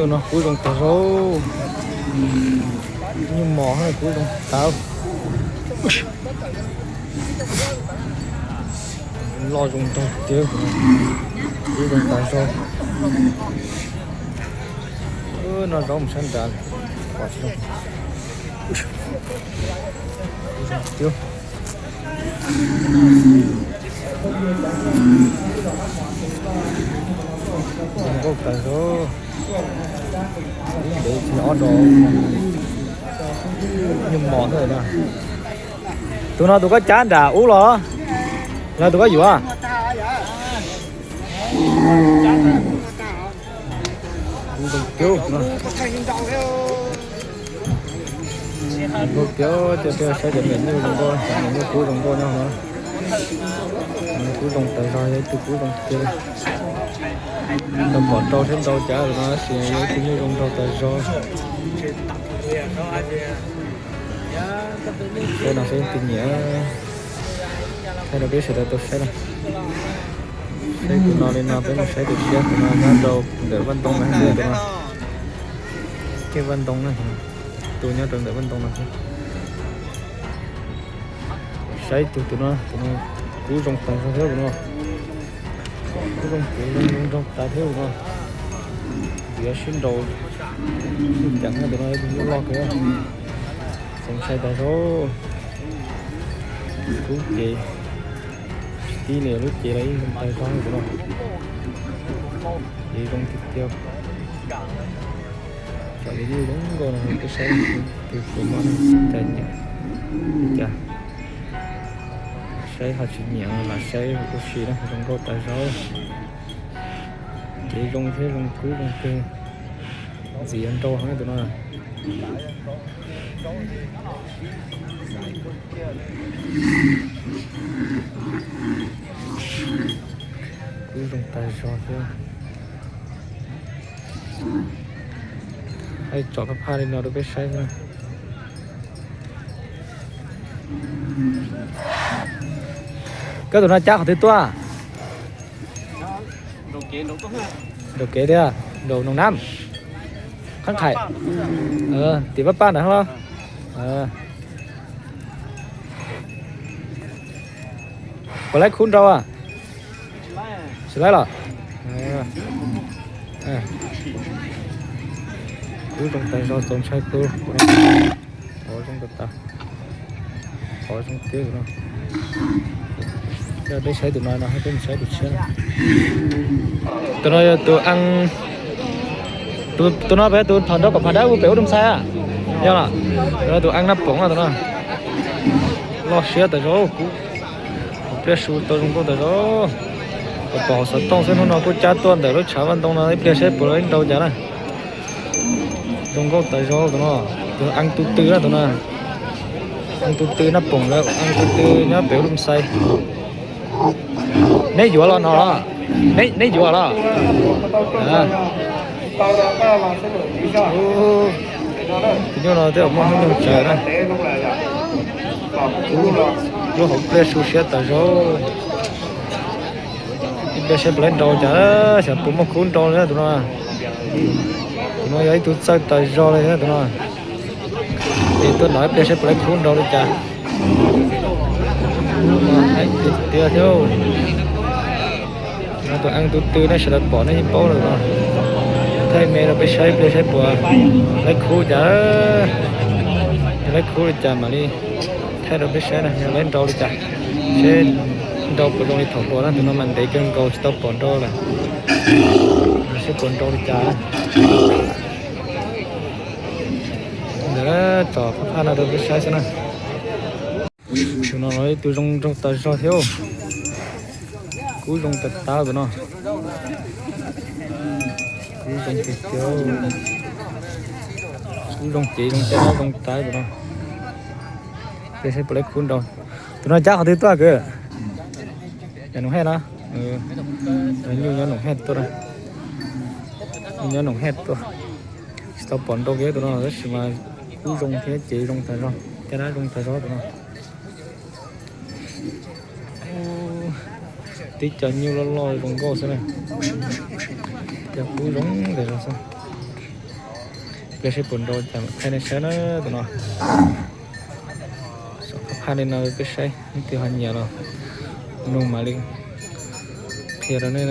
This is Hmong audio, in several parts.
No kub zoo tag zog, nyuj mos kub zoo tag. Loj zoo nraug tiag, kub zoo tag zog. Noj zaub mus sab nrad, pom tsis zoo tiag. Zoo nkauj tag zog. Ub, ntev tsis ob dos. Nyuj mos thiab na. Tus no tus koj cab nram ub los, los tus koj yuav? Zoo tiag, zoo nkauj tiag, coj peb saib cov me nyuj zoo nkauj, cov me nyuj kub zoo nkauj nyob no. Kub zoo tag zog, yog ib tug kub zoo tiag. Tau pom rau thiab ntau cas no tab sis yog ib tug nyuj zoo nraug tag zog. Saib no saib tus nyiam, thaij rau peb sawv daws tau saib na. Saib tus no li no, peb mus saib tus tshiab, tus no nyob rau ntawm vaj ntoo na, tus no. Kiag vaj ntoo na, tus nyob rau ntawm vaj ntoo no thiab. Saib tus, tus no, tus no kub zoo tag zog thiab tus no. Kub zoo, kub zoo nraug tas thiab tus no. Tiav sib nraus, tus no tus nyuj loj kawg. Txaus ntshai tas zog. Lub cev, tib niag lub cev los yeej zoo tag zog tus no. Cev zoo tiag tiag. Cov me nyuj zoo nkauj no peb saib tus puas muaj cov nyiam li cas. Saib ho tsis nyiam los saib ua si na, zoo nkauj tas zog. Cev zoo thiab zoo kub zoo kawg. Ntxim nrau heev tus no. Kub zoo tag zog thiab. Tsom phaj phaj li no rau peb saib xwb. Koj tus no cab qhov twg tuaj? Nraum kev thiab, nraum Noo Nab, Qhab Qhais, tim Paj Paj ntawd los? Puas laib khub nrau? Tsis laib los? Kub zoo tag zog, txaus ntshai kawg. Qhov zoo tag tas, qhov zoo tiag no. Peb saib tus no no, peb mus saib tus tshiab no. Tus no yog tus, tus no peb tus thaum nrau kom phav dawb pem ub Dum Xais a, yog los? Tus no tus Eeb Nab Poom no, tus no loj siab tas zog, kub, pliaj su tau zoo nkauj tas zog. Pom hauv xov tooj xwb, hnub no kuj cab tuaj ntawm lub tshav vaj ntoo no ib pliag saib puas laib nrau cas na. Zoo nkauj tas zog tus no, tus Eeb Tus Tw na tus no. Eeb Tus Tw Nab Poom lawm, Eeb Tus Tw nyob pem ub Dum Xais. Neb yuav los no los? Neb yuav los? Tus nyuj no twb muaj hnub nyoog tsawg na. Lub hauv pliaj su siab tas zog. Ib pliag saib puas laib nrau cas, xyov puas muaj khub nrau li tus no. Tus no yog ib tug txawj tas zog li thiab tus no. Ces tuaj no ib pliag saib puas laib khub nrau li cas. Tiag tiag thiab. No tus Eeb Tus Tw nej sawv daws pom nej yeej paub lawm no. Thaij me rau peb saib ib pliag saib puas laib khub cas. Yog laib khub li cas mam li thaij rau peb saib na, yog laib nrau li cas. Seb nrau puas zoo li thaum hluas na, tus no mas ntev kawg nkaus tsis tau pom nrau lawm. Seb puas nrau li cas. Ntawd tsom phaj phaj no rau peb saib xwb na. Tus no los ib tug zoo nraug tas zog thiab. Kub zoo tas tas tus no. Kub zoo tiag tiag. Kub zoo cev zoo caj dab zoo tas tus no. Peb saib puas laib khub nrau. Tus no cab qhov twg tuaj kawg? Nyob Noom Hej na. Nyuj nyob Noom Hej tuaj. Nyuj nyob Noom Hej tuaj. Tsis tau pom nrau kiag tus no tab sis mas kub zoo thiab cev zoo tas zog, caj dab zoo tas zog tus no. Tib co nyuj loj loj zoo nkauj xwb na. Cov kub zoo tas zog xwb. Peb saib puas nrau cas mam thaij nej saib na tus no. Saum qab phaj li no peb saib, leej twg ho nyiam los nug mam li qhia rau nej.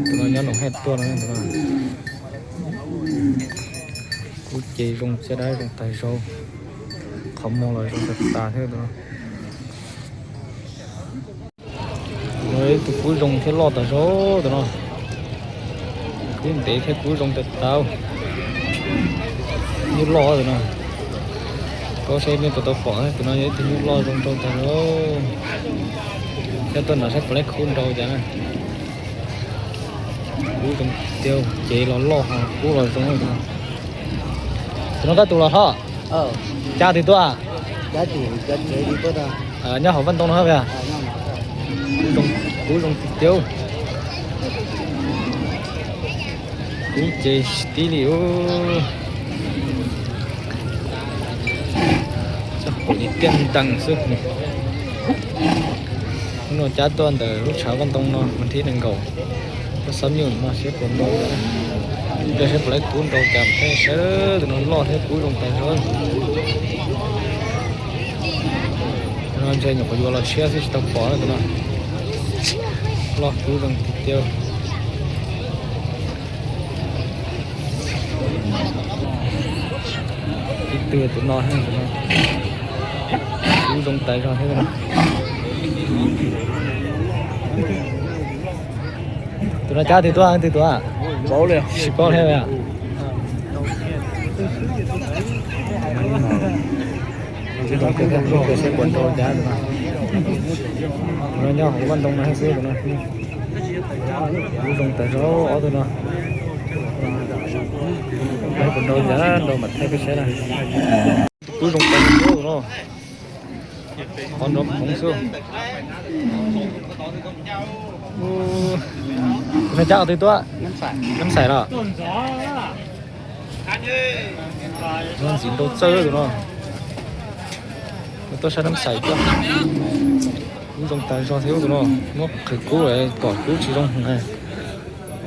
Tus no nyob Noom Haj tuaj no tus no. Kub ces zoo caj dab zoo tag zog, qhov muag los zoo tag tas thiab tus no. Tus no ib tug kub zoo thiab loj tag zog tus no. Kub ntev thiab kub zoo tag tas. Nyuj loj tus no. Koj saib nej puas tau pom, tus no yog ib tug nyuj loj zoo nrau tag zog. Coj tuaj nrad saib puas laib kub nrau cas na. Kub zoo tiag, ces los loj, kub los zoo. Tus no koj tus los hlob? Cas twg tuaj? Nyob hauv vaj ntoo no hab. Kub zoo tiag tiag. Kub ces tib li ub. Txoj qub li tiaj ntees xwb. Hnub no cab tuaj ntawm lub tshav vaj ntoo no mas thib nees nkaum. Tuaj xab nyuj no saib puas nrau, saib puas laib kub nrau cas thiab. Saib tus no loj thiab kub zoo tag zog. Tus no ntshe nyuam qhuav yuav los tshiab xwb tsis tau pom tus no. Loj kub zoo tiag tiag. Ib tug tus no, kub zoo tag zog thiab no. Tus no cab twg tuaj, twg tuaj? Tsis paub thiab. Saib puas nrau cas no. Tus no nyob hauv vaj ntoo no xwb tus no. Kub zoo tag zog ob tug no. Saib puas nrau cas, nrau mam thaij peb saib na. Kub zoo tag zog no. Qhov nrov phoov xwb. Tus no cab twg tuaj? Nab Xais los? Ntxiv nrau txawj tus no. Tuaj saib Nab Xais tuaj. Kub zoo tag zog thiab tus no. Muab qhwv kub kom kub tsis zoo,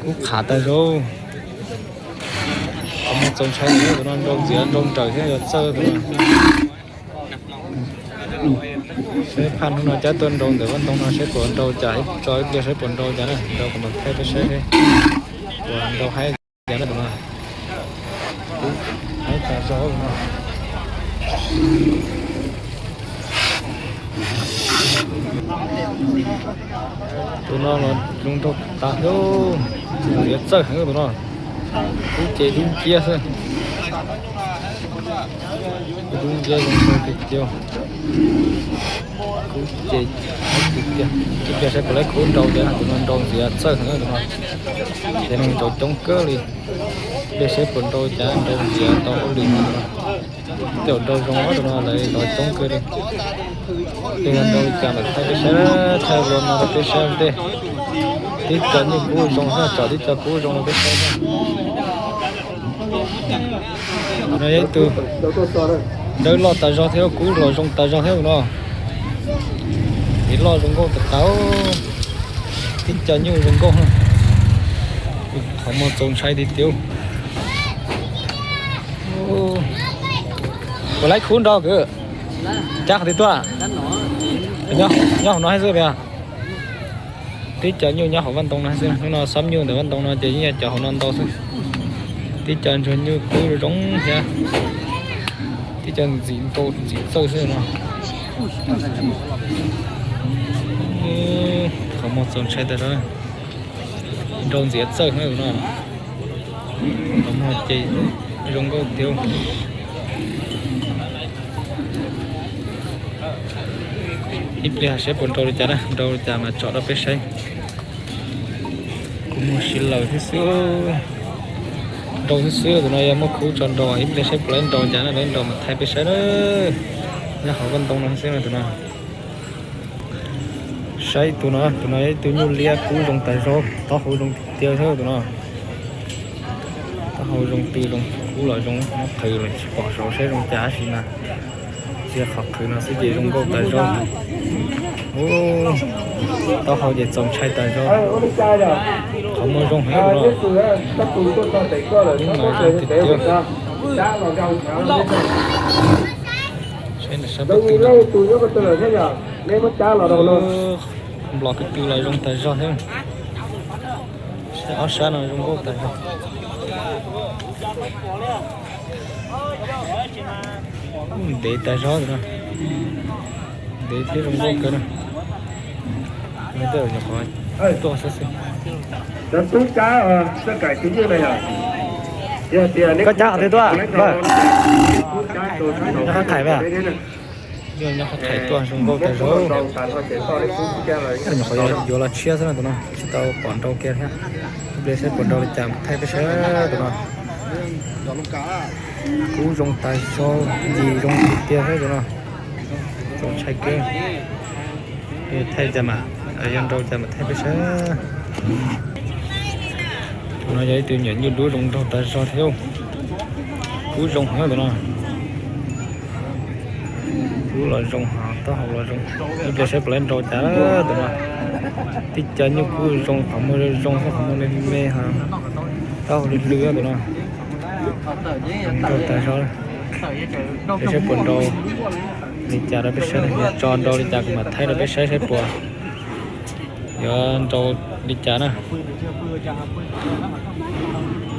kub qhav tag zog. Qhov muag txaus ntshai tus no, nrau ntxiav nrau nraws thiab yog txawj tus no. Saib phaj hnub no cab tuaj nrau ntawm vaj ntoo no saib puas nrau cas, tso ib pliag saib puas nrau cas na, nrau kuv mam thaij peb saib seb puas nrau haib cas na tus no. Haib tas zog no. Tus no los zoo nraug tas thiab, ntxiav txawj heev tus no. Kub ces dub nciab xwb. Dub nciab zoo nraug tiag tiag. Kub ces, ib pliag saib puas laib kub nrau tiag, tus no nrau ntxiav txawj heev tus no. Ces neeg nrau coob kawg li. Ib pliag saib puas nrau cas, nrau ntxiav tau hauj lwm no. Tej zaum nrau zoo tus no lawv nrau coob kawg li. Tej zaum nrau li cas mam thaij peb saib, thaij vlog no rau peb saib ua ntej. Tib co nyuj kub zoo xwb, tsom tib co kub zoo rau peb saib. No yog ib tug dawb loj tas zog thiab, kub los zoo tas zog thiab no. Ces loj zoo nkauj tas tas, tib co nyuj zoo nkauj. Qhov muag txaus ntshai tiag tiag. Puas laib kub nrau kwv? Cab qhov twg tuaj? Nyob hauv no xwb tiag. Tib co nyuj nyob hauv vaj ntoo no xwb, hnub no xab nyuj ntawm vaj ntoo no ces yeej yog cov hauv no ntau xwb. Tib co ntsuag nyuj kub zoo thiab, tib co ntxim nrau ntxim txawj xwb no. Qhov muag txaus ntshai tas zog, nrau ntxiav txawj no. Qhov muag ces zoo nkauj tiag. Ib pliag saib puas nrau li cas na, nrau li cas mas tsom rau peb saib. Kuv muag siv lawm thiab xwb. Nrau xwb xwb, tus no yog muab kub tso nrau, ib pliag saib puas laib nrau cas na, laib nrau mas thaij peb saib na. Nyob hauv vaj ntoo no xwb no tus no. Saib tus no, tus no ib tug nyuj liab kub zoo tas zog, taub hau zoo tiag thiab tus no. Taub hau zoo tw zoo, kub los zoo, muab qhwv los tsis pom saud saib zoo cas tab sis mas tsis yog qhov qhwv no xwb ces zoo nkauj tas zog. Taub hau ces txaus ntshai tas zog. Qhov muag zoo heev no. Kub mas zoo tiag tiag. Saib nws sab pab tw no. Nplog ko tw los zoo tag zog thiab. Saib ob sab no zoo nkauj tag zog. Ntev tag zog no. Ntev thiab zoo nkauj kawg na. Tuaj xwb xwb. Koj cab qhov twg tuaj? Nyob qhov thaiv mas. Nyob qhov thaiv tuaj zoo nkauj tag zog. Nyuam qhuav yuav los tshiab xwb no tus no, tsis tau pom nrau kiag thiab. Ib pliag saib puas nrau li cas thaij peb saib tus no. Kub zoo tas zog, yim zoo tiag tiag thiab tus no. Zoo tshaj kawg. Thaij cas mas, yog nrau cas mas thaij peb saib. Tus no yog ib tug nyuam nyuj dub zoo nraug tas zog thiab. Kub zoo heev tus no. Kub los zoo, taub hau los zoo. Ib pliag saib puas laib nrau cas tus no. Tib co nyuj kub zoo, qhov muag zoo zoo, qhov muag me me, taub hau hlwb hlwb tus no. Nrau tas zog. Peb saib puas nrau li cas rau peb saib, yog tso nrau li cas kuv mam thaij rau peb saib saib puas yuav nrau li cas na.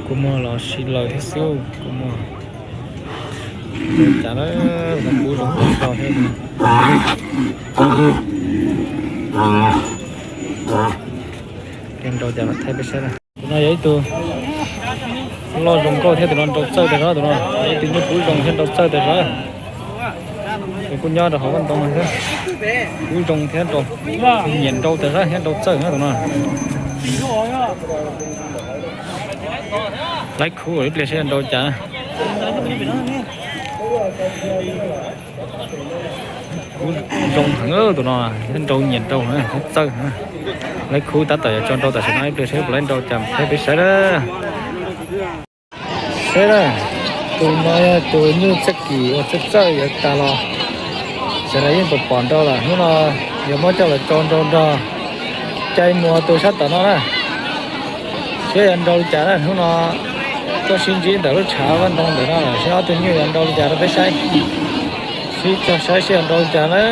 Kua muag los sib laws thiab xwb, kua muag. Nrau cas na, kub zoo tas zog thiab. Yog nrau cas mam thaij peb saib na. Tus no yog ib tug loj zoo nkauj thiab, tus no nrau txawj tas zog, tus no yog ib tug nyuj kub zoo thiab nrau txawj tas zog. Nws kuj nyob rau hauv vaj ntoo no thiab. Kub zoo thiab nrau, nyiam nrau tas zog thiab nrau txawj na tus no. Laib khuv ib pliag saib nrau cas. Kub zoo heev tus no, thiab nrau nyiam nrau thiab txawj. Laib khuv tab tom yuav tso nrau tam sim no, ib pliag saib puas laib nrau cas thaij peb saib na. Saib na, tus no yog tus nyuj txawj kim uas txawj txawj yuav tas los, tam sim no yeej pom pom nrau lawm. Hnub no yuav muab coj los tso nrau nrog cai muas tus sab tom no na. Saib yuav nrau li cas na, hnub no tuaj sib ntsib ntawm lub tshav vaj ntoo ntawm no, saib ob tug nyuj yuav nrau li cas rau peb saib. Sib cog saib saib yuav nrau li cas na.